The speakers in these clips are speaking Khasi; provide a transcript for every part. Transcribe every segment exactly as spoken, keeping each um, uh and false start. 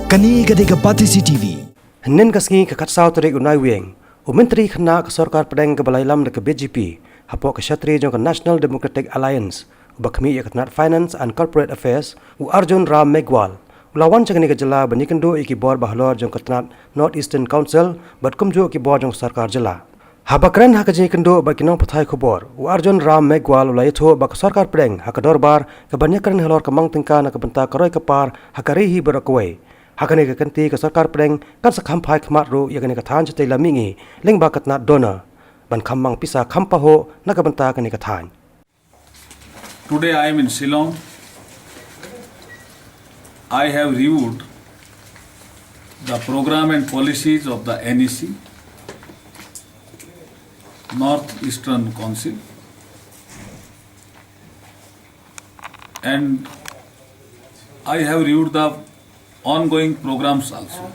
Kane ka dei ka Batesi T V. Hynnin ka sngi ka khatsaw tarik u Naiwieng, u Myntri Khynnah ka Sorkar Pdeng kaba la ïalam da ka B J P, hapoh ka shatri jong ka National Democratic Alliance, uba khmih ïa ka tnat Finance and Corporate Affairs, u Arjun Ram Meghwal, u la wan sha kane ka jylla ban ïakynduh ïa ki bor bahalor jong ka tnat North Eastern Council bad kumjuh ki bor jong ka sorkar jylla. Haba kren ha ka jingïakynduh bad ki nongpathai khubor, u Arjun Ram Meghwal u la ïathuh ba ka Sorkar Pdeng ha ka dorbar ka ban ïakren halor ka mang tyngka na ka bynta ka roi ka par ha ka ri hi baroh kawei. Ha kane ka kynti ka Sorkar Pdeng kan sa kham phai khmat ruh ïa kane ka thaiñ shatei lam mihngi lyngba ka tnat DoNER ban kham mang pisa kham pahuh na ka bynta kane ka thaiñ. Today I am in Shillong. I have reviewed the program and policies of the N E C, North Eastern Council, and I have reviewed the ongoing programs also.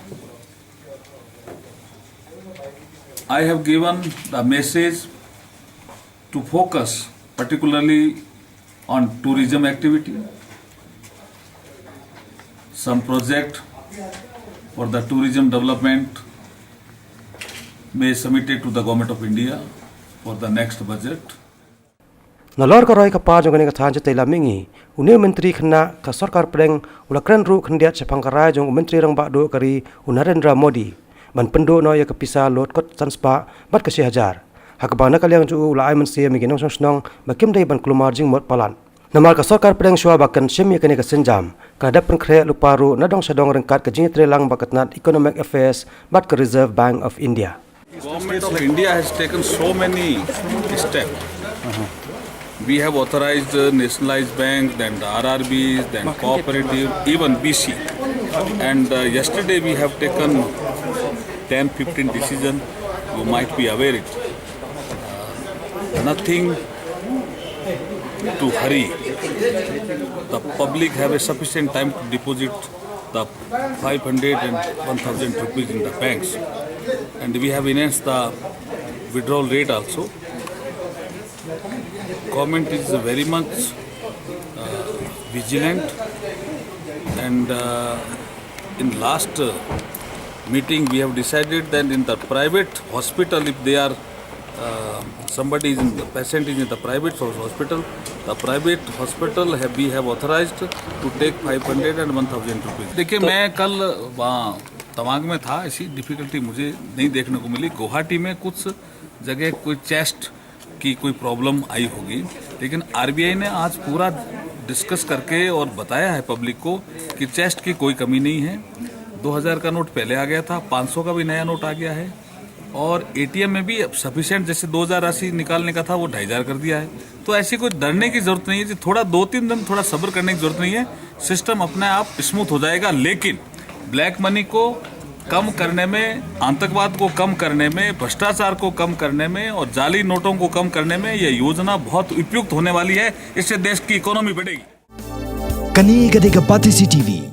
I have given the message to focus particularly on tourism activity. Some project for the tourism development may submitted to the Government of India for the next budget. Nalor ka roi ka par jong kane ka thaiñ shatei lam mihngi, une u Myntri Khynnah ka Sorkar Pdeng u la kren ruh khyndiat shaphang ka rai jong u Myntri Rangbah Duh ka ri u Narendra Modi ban pynduh noh ïa ka pisa lut kot san spah bad ka shi hajar, ha kaba na ka liang jong u u la ai mynsiem ïa ki nongshong shnong ba kim dei ban kulmar jingmut palat. Namar ka Sorkar Pdeng shuwa ba kan shim ïa kane ka sienjam ka la dep pynkhreh lypa ruh na dong sha dong ryngkat ka jingïatreilang bad ka tnat Economic Affairs bad ka Reserve Bank of India. Government of India has taken so many steps. We have authorized the nationalized bank, then the R R Bs, then cooperative, even B C. And uh, yesterday we have taken ten, fifteen decision. You might be aware it. Uh, nothing to hurry. The public have a sufficient time to deposit the five hundred and one thousand rupees in the banks. And we have enhanced the withdrawal rate also. Government is very much uh, vigilant, and uh, in last uh, meeting we have decided that in the private hospital, if they are uh, somebody is in the patient is in the private hos- hospital, the private hospital have, we have authorized to take five hundred and one thousand rupees. देखिए, मैं कल वहाँ तवांग में था, ऐसी डिफिकल्टी मुझे नहीं देखने को मिली। गुवाहाटी में कुछ जगह कोई चेस्ट की कोई प्रॉब्लम आई होगी, लेकिन आरबीआई ने आज पूरा डिस्कस करके और बताया है पब्लिक को कि चेस्ट की कोई कमी नहीं है। दो हज़ार का नोट पहले आ गया था, पाँच सौ का भी नया नोट आ गया है, और एटीएम में भी अब सफिशिएंट, जैसे दो हज़ार राशि निकालने का था, वो ढाई हज़ार कर दिया है। तो ऐसी कोई डरने की जरूरत नहीं है जी, थोड़ा दो तीन दिन थोड़ा सब्र करने की जरूरत नहीं है, सिस्टम अपने आप स्मूथ हो जाएगा। लेकिन ब्लैक मनी को कम करने में, आतंकवाद को कम करने में, भ्रष्टाचार को कम करने में और जाली नोटों को कम करने में यह योजना बहुत उपयुक्त होने वाली है। इससे देश की इकोनॉमी बढ़ेगी। Kane ka dei ka Batesi T V.